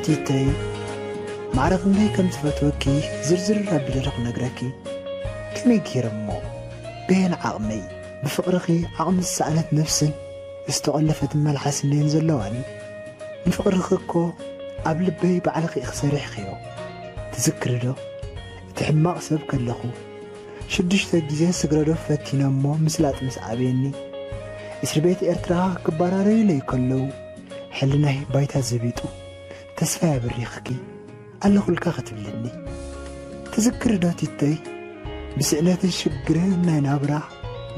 ቲተይ፣ ማዕረ ክንደይ ከም ዝፈትወኪ ዝርዝር ኣቢለ ዶ ክነግረኪ? ከመይ ገይረ እሞ? በየን ዓቕመይ? ብፍቕርኺ ዓቕሚ ዝሰኣነት ነፍስን ዝተቖለፈት መልሓስን እየን ዘለዋኒ። ንፍቕርኺ እኮ ኣብ ልበይ ባዕልኺ ኢኺ ሰሪሕኽዮ። ትዝክሪ ዶ? እቲ ሕማቕ ሰብ ከለኹ ሽዱሽተ ግዜ ስግረዶብ ፈቲነ እሞ ምስላጥ ምስ ኣበየኒ፣ እስር ቤት ኤርትራ ክባራረዩለይ ከለዉ፣ ሕልናይ ባይታ ዘቢጡ፣ "ተስፋይ ኣበሪኽኪ ኣለኹልካ" ክትብልኒ። ትዝክሪ ዶ ቲተይ? ብስእነትን ሽግርን ናይ ናብራ፣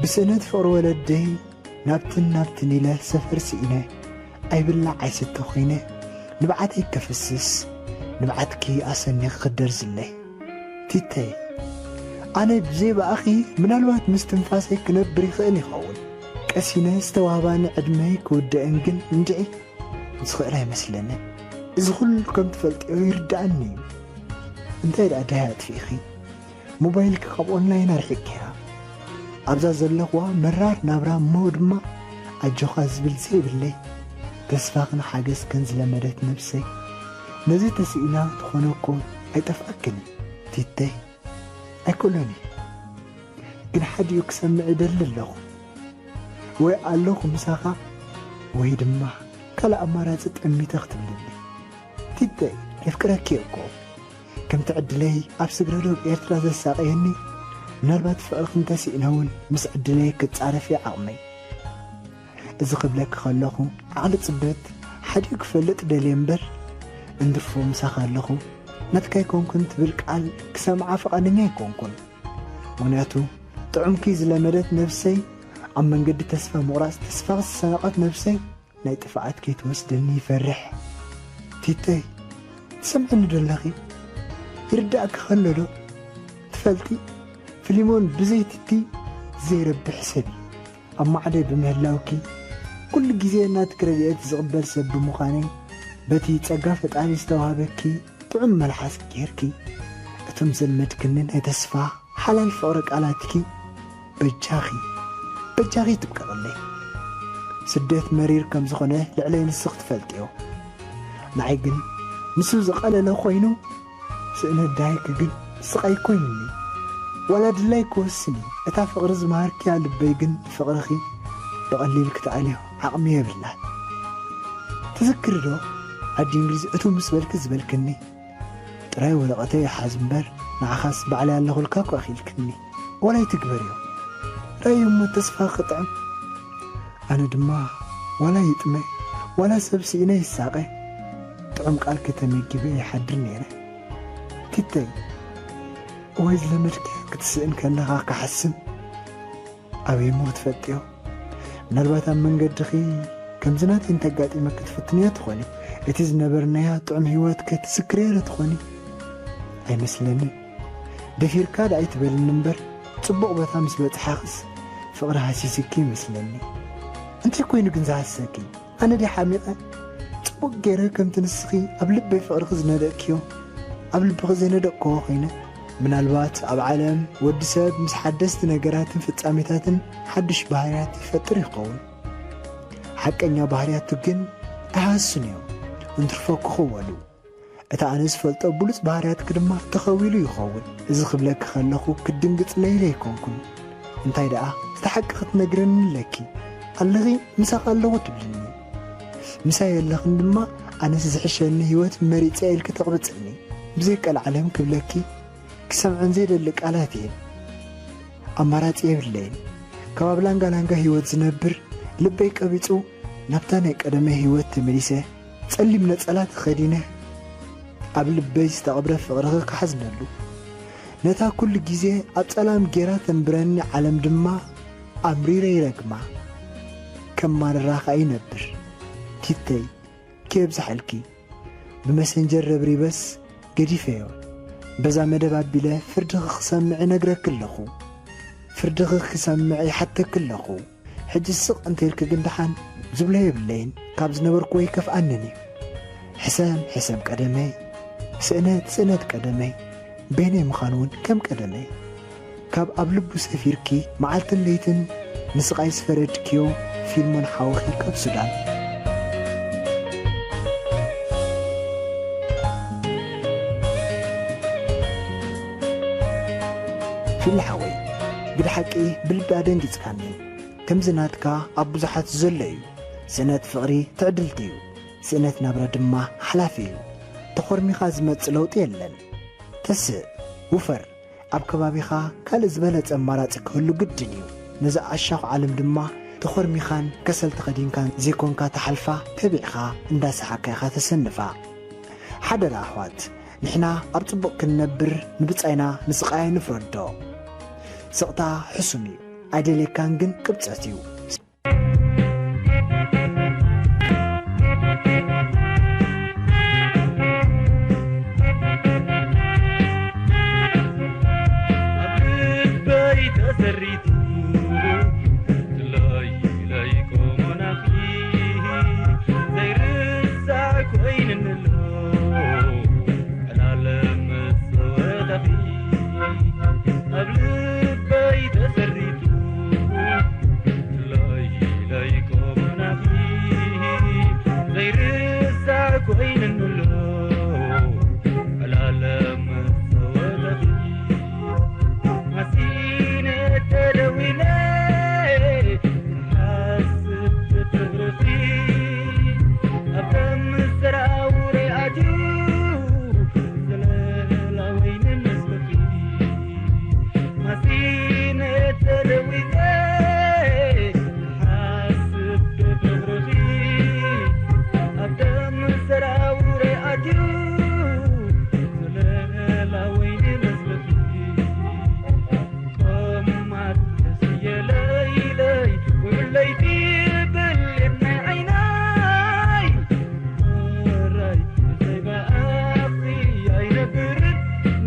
ብስእነት ፍቕሪ ወለደይ ናብትን ናብትን ኢለ ሰፈር ስኢነ፣ ኣይብላዕ ኣይስተ ኮይነ፣ ንብዓተይ ከፍስስ፣ ንብዓትኪ ኣሰኒኺ ክደርዝለይ። ቲተይ፣ ኣነ ብዘይ ብኣኺ ምናልባት ምስ ትንፋሰይ ክነብር ይኽእል ይኸውን። ቀሲነ ዝተዋህባኒ ዕድመይ ክውደእን ግን እንድዒ ዝኽእል ኣይመስለንን። እዚ ኩሉ ከም ትፈልጥዮ ይርድኣኒ እዩ። እንታይ ደኣ ዳሃይ ኣጥፊእኺ? ሞባይልኪ ካብ ኦንላይን ኣርሒቅኪያ። ኣብዛ ዘለኽዋ መራር ናብራ እሞ ድማ ኣጆኻ ዝብል ዘይብለይ፣ ተስፋኽን ሓገዝክን ዝለመደት ነብሰይ፣ ነዚ ተስኢና ትኾነ እኮ ኣይጠፍኣክን ቲተይ። ኣይኮነን ግን ሓዲኡ ክሰምዕ እደሊ ኣለኹ። ወይ ኣለኹ ምሳኻ ወይ ድማ ካልእ ኣማራጺ ጠሚተ ክትብልኒ። ቲተይ፣ የፍቅረኪ እኮ። ከምቲ ዕድለይ ኣብ ስግረ ዶብ ኤርትራ ዘሳቐየኒ፣ ምናልባት ፍቕርኺ እንተስኢነ እውን ምስ ዕድለይ ክጻረፍ እዩ ዓቕመይ። እዚ ክብለኪ ከለኹ ዓቕሊ ጽበት ሓዲኡ ክፈልጥ ደልየ እምበር፣ እንድፎ ምሳኻ ኣለኹ ናትካ ኣይኮንኩን ትብል ቃል ክሰምዓ ፍቓደኛ ኣይኮንኩን። ምኽንያቱ ጥዑምኪ ዝለመደት ነብሰይ፣ ኣብ መንገዲ ተስፋ ምቑራጽ ተስፋ ዝሰነቐት ነብሰይ፣ ናይ ጥፍኣት ከይትወስደኒ ይፈርሕ። ቲተይ፣ ትሰምዕኒ ዶ ኣለኺ? ይርዳእኪ ከሎ ዶ? ትፈልጢ፣ ፊሊሞን ብዘይ ቲቲ ዘይረብሕ ሰብ እዩ። ኣብ ማዕደ ብምህላውኪ፣ ኩሉ ግዜ ናትኪ ረድኤት ዝቕበል ሰብ ብምዃነይ፣ በቲ ጸጋ ፈጣሪ ዝተዋህበኪ ጥዑም መልሓስ ጌርኪ፣ እቶም ዘልመድክኒ ናይ ተስፋ ሓላል ፍቕሪ ቃላትኪ በጃኺ፣ በጃኺ ትብቀቕለይ። ስደት መሪር ከም ዝኾነ ልዕለይ ንስኺ ትፈልጥዮ። ንዓይ ግን ንሱ ዝቐለለ ኮይኑ፣ ስእነት ዳይክ ግን ስቓይ ኮይኑኒ። ዋላ ድላይ ክወስን እዩ። እታ ፍቕሪ ዝመሃርክያ ልበይ ግን ፍቕርኺ ብቐሊል ክትኣልዮ ዓቕሚ የብላን። ትዝክሪ ዶ? ዓዲ እንግሊዝ እቱ ምስ በልኪ ዝበልክኒ፣ ጥራይ ወረቐተይ ይሓዝ እምበር፣ ንዓኻስ ባዕለይ ኣለኹልካ እኮ ኢኺ ኢልክኒ። ዋላ ኣይትግበርዮ። ራእዩ እሞ ተስፋ ክጥዕም። ኣነ ድማ ዋላ ይጥመ፣ ዋላ ሰብ ስኢነ ይሳቐ፣ ጥዑም ቃልኪ ተመጊበ ይሓድር ነይረ። ቲተይ፣ እዋይ ዝለመድክያ ክትስእን ከለኻ ክሓስም። ኣበይ እሞ ክትፈልጥዮ? ምናልባት ኣብ መንገድኺ ከምዚ ናተይ እንተጋጢመኪ ትፍትንዮ ትኾኒ። እቲ ዝነበርናያ ጥዑም ህይወት ከይትዝክርዮ ዶ ትኾኒ? ኣይመስለንን። ደፊርካ ደኣ ኣይትበልኒ እምበር፣ ጽቡቕ ቦታ ምስ በጽሓኽስ ፍቕሪ ሃሲስኪ ይመስለኒ። እንታይ ኮይኑ ግን ዝሃስሰኪ? ኣነ ድየ ሓሚቐ? ጽቡቕ ገይረ ከምቲ ንስኺ ኣብ ልበይ ፍቕርኺ ዝነደቕክዮ፣ ኣብ ልብኺ ዘይነደቕክዎ ኮይነ? ምናልባት ኣብ ዓለም ወዲ ሰብ ምስ ሓደስቲ ነገራትን ፍጻሜታትን ሓድሽ ባህርያት ይፈጥር ይኸውን። ሓቀኛ ባህርያቱ ግን ኣይሃስሱን እዮም፣ እንትርፎ ክኽወሉ። እቲ ኣነ ዝፈልጦ ብሉጽ ባህርያትኪ ድማ ተኸዊሉ ይኸውን። እዚ ክብለኪ ከለኹ ክትድንግጽለይ ኢለ ኣይኮንኩን። እንታይ ደኣ፣ እቲ ሓቂ ክትነግረኒ ኣለኪ። ኣለኺ፣ ምሳኺ ኣለኹ ትብልኒ። ምሳይ የለኽን ድማ፣ ኣነስ ዝሕሸኒ ህይወት መሪጸ ኢልኪ ተቕብጽኒ። ብዘይ ቀልዓለም ክብለኪ ክሰምዐን ዘይደሊ ቃላት እየን። ኣማራጺ የብለይን። ካብ ኣብ ላንጋ ላንጋ ህይወት ዝነብር ልበይ ቀቢጹ ናብታ ናይ ቀደመ ህይወት ተመሊሰ ጸሊም ነጸላ ተኸዲነ ኣብ ልበይ ዝተቐብረ ፍቕርኺ ክሓዝነሉ፣ ነታ ኩሉ ግዜ ኣብ ጸላም ጌራ ተንብረኒ ዓለም ድማ ኣምሪረ ይረግማ። ከም ማረራ ኸኣ ይነብር። ቲተይ፣ ከየብዝሓልኪ። ብመሰንጀር ረብሪበስ ገዲፈዮ። በዛ መደብ ኣቢለ ፍርድኺ ክሰምዕ እነግረኪ ኣለኹ። ፍርድኺ ክሰምዕ ይሓተኪ ኣለኹ። ሕጂ ስቕ እንተኢልኪ ግን ደሓን ዝብሎ የብለይን። ካብ ዝነበርኩዎ ይከፍኣንን እዩ። ሕሰም ሕሰም ቀደመይ፣ ስእነት ስእነት ቀደመይ፣ በይነይ ምዃን እውን ከም ቀደመይ። ካብ ኣብ ልቡ ሰፊርኪ መዓልትን ለይትን ንስቓይ ዝፈረድክዮ ፊልሞን ሓውኺ ካብ ሱዳን። ፊል ሓወይ፣ ግደ ሓቂ ብልቢ ኣደንጊጽካኒ። ከምዚ ናትካ ኣብ ብዙሓት ዘሎ እዩ። ስእነት ፍቕሪ ትዕድልቲ እዩ። ስእነት ናብራ ድማ ሓላፊ እዩ። ተኾርሚኻ ዝመጽእ ለውጢ የለን። ተስእ፣ ውፈር። ኣብ ከባቢኻ ካልእ ዝበለጸ ኣማራጺ ክህሉ ግድን እዩ። ነዛ ኣሻኹ ዓለም ድማ ተኾርሚኻን ከሰል ተኸዲንካን ዘይኮንካ ትሓልፋ፣ ተቢዕኻ እንዳሰሓቅካ ኢኻ ተሰንፋ። ሓደራ ኣሕዋት፣ ንሕና ኣብ ጽቡቕ ክንነብር ንብጻይና ንስቓይ ንፍረዶ። ስቕታ ሕሱም እዩ፣ ኣይደልየካን ግን ቅብጸት እዩ። ኣብ ልበይ ተሰሪቱ፣ ትለይ ለይ ቆሞናኺ፣ ዘይርሳዕ ኮይንንሎ፣ ዕላለም መጸወታኺ። ኣብ ልበይ ተሰሪቱ፣ ለይ ለይ ቆሞናኺ ዘይርሳዕ ኮይንንሎ፣ ዕላለም መጸወታኺ። ማሲነ ተደዊለ ሓስብ ፍቕርኺ፣ ኣብ ደም ሰራውረ ኣትዩ፣ ዘለላ ወይኒ መስልኺ። ማሲነ ተደዊለ ሓስብ ፍቕርኺ፣ ኣብ ደም ሰራውረ ኣትዩ፣ ዘለላ ወይኒ መስልኺ። ቆማት ተስየ ለይለይ፣ ውዕለይቲ ብሌን ናይ ዓይነይ። ሕራይ ብዘይ ብኣኺ ኣይነብርን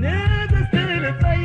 ንግስቲ ልበይ።